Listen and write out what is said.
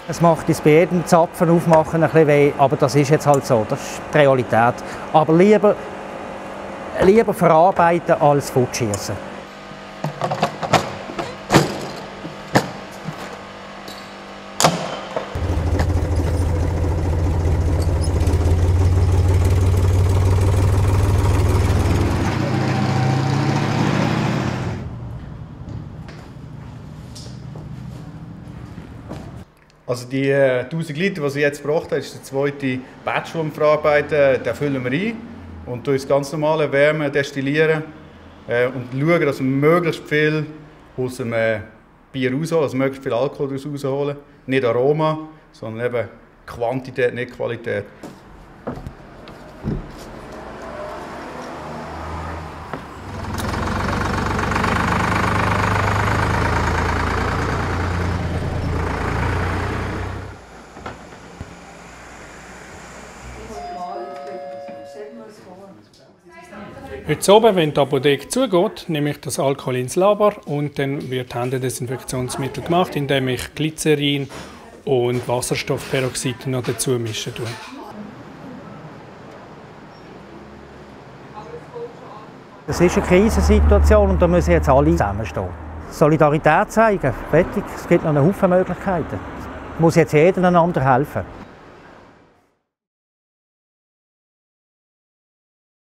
Es macht uns bei jedem Zapfen aufmachen ein bisschen weh, aber das ist jetzt halt so, das ist die Realität. Aber lieber verarbeiten als fortschießen. Also die 1000 Liter, die sie jetzt gebracht hat, ist der zweite Batch, den wir verarbeiten. Den füllen wir ein und durch das ganz normale Wärme destillieren und schauen, dass wir möglichst viel aus dem Bier rausholen, also möglichst viel Alkohol daraus rausholen. Nicht Aroma, sondern eben Quantität, nicht Qualität. Heute Abend, wenn die Apotheke zugeht, nehme ich das Alkohol ins Labor und dann wird Händedesinfektionsmittel gemacht, indem ich Glycerin und Wasserstoffperoxid noch dazu mischen tue. Es ist eine Krisensituation und da müssen jetzt alle zusammenstehen. Solidarität zeigen, fertig. Es gibt noch einen Haufen Möglichkeiten. Es muss jetzt jeder einander helfen.